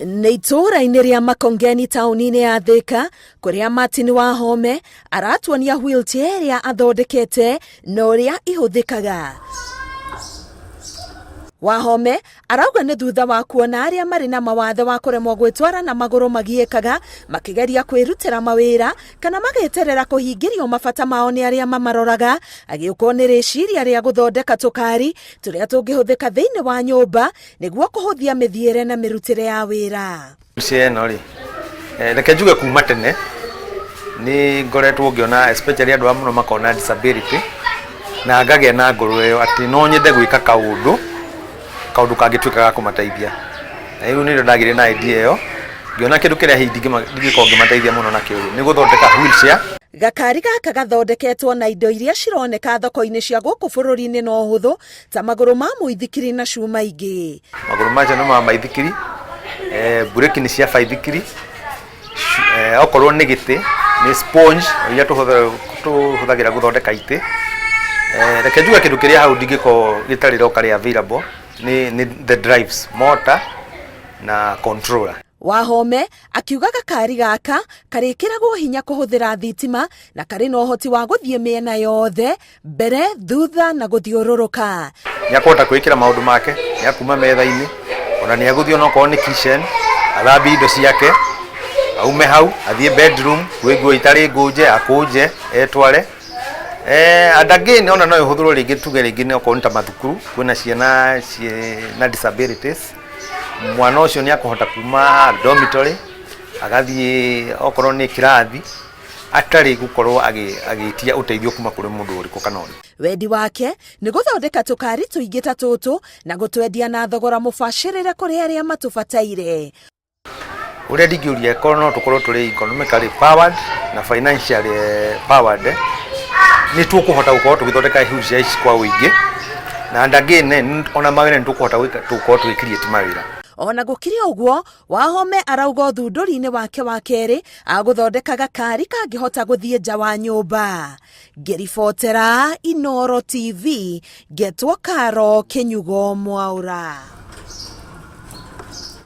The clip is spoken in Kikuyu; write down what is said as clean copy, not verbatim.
Nĩ itũũra-inĩ rĩa Makongeni taũni-inĩ ya Thĩka kũrĩa Martin Wahome aratuonia wheelchair ĩrĩa athondekete na ũrĩa ihũthĩkaga. Wahome arauga nĩ thutha wa kuona arĩa marĩ na mawathe wa kũremwo gwĩtwara na magũrũ magiĩkaga makĩgeria kwĩrutĩra mawĩra kana mageterera kũhingĩrio mabata mao nĩ arĩa mamaroraga, agĩũkwo nĩ rĩciria rĩa gũthondeka tũkari tũrĩa tũngĩhũthĩka thĩinĩ wa nyũmba nĩguo kũhũthia mĩthiĩre na mĩrutĩre ya wĩra. Mbica ĩno rĩ, reke njuge kuma tene nĩ ngoretwo ngĩona especially andũ aya mũno makoragwo na disability na ngagĩa na ngoro ĩyo atĩ no nyende gwĩka kaũndũ, kaũndũ kangĩtuĩka ga kũmateithia. Na rĩu nĩrĩo ndagĩire na idea ĩyo, ngĩona kĩndũ kĩrĩa hihi ndingĩkorwo ngĩmateithia mũno nakĩo rĩ, nĩ gũthondeka wheelchair. Gakari gaka gathondeketwo na indo iria cironeka thoko-inĩ cia gũkũ bũrũri-inĩ na ũhũthũ ta magũrũ ma mũithikiri na cuma ingĩ. Magũrũ macio nĩ ma maithikiri, mburĩki nĩ cia baithikiri, okorwo nĩ gĩtĩ nĩ sponge iria tũhũthagĩra gũthondeka itĩ. Reke njuge kĩndũ kĩrĩa hau ndingĩkorwo gĩtarĩ locally available nĩ the drives, motor na controller. Wahome akiuga gakari gaka karĩkĩragwo hinya kũhũthĩra thitima na karĩ na ũhoti wa gũthiĩ mĩena yothe mbere, thutha na gũthiũrũrũka. Nĩ akũhota kwĩkĩra maũndũ make, nĩ akuma metha-inĩ, ona nĩ agũthiĩ onokorwo nĩ kitchen, athambie indo ciake, aume hau, athiĩ bedroom, kwĩ nguo itarĩ ngũnje, akũnje, etware. And again ona no ĩhũthĩrwo rĩngĩ tuge rĩngĩ nĩ okorwo nĩ ta mathukuru, kwĩna ciana ciĩna disabilities, mwana ũcio nĩ akũhota kuma dormitory, agathiĩ okorwo nĩ kĩrathi, atarĩ gũkorwo agĩtia ũteithio kuma kũrĩ mũndũ ũrĩkũ kana ũrĩkũ. Wendi wake nĩ gũthondeka tũkari tũingĩ ta tũtũ na gũtwendia na thogora mũbacĩrĩre kũrĩ arĩa matũbataire. Ũrĩa ndingĩũria korwo no tũkorwo tũrĩ economically powered na financially powered, nĩ tũkũhota gũkorwo tũgĩthondeka wheelchair ici kwa ũingĩ, na and again ona mawĩra nĩ tũkũhota gũkorwo tũgĩ create mawĩra. Ona gũkĩrĩ ũguo, Wahome arauga ũthundũri-inĩ wake wa kerĩ agũthondeka gakari kangĩhota gũthiĩ nja wa nyũmba. Ngĩribotera Inooro TV, ngetwo Karo Kĩnyugo Mwaũra.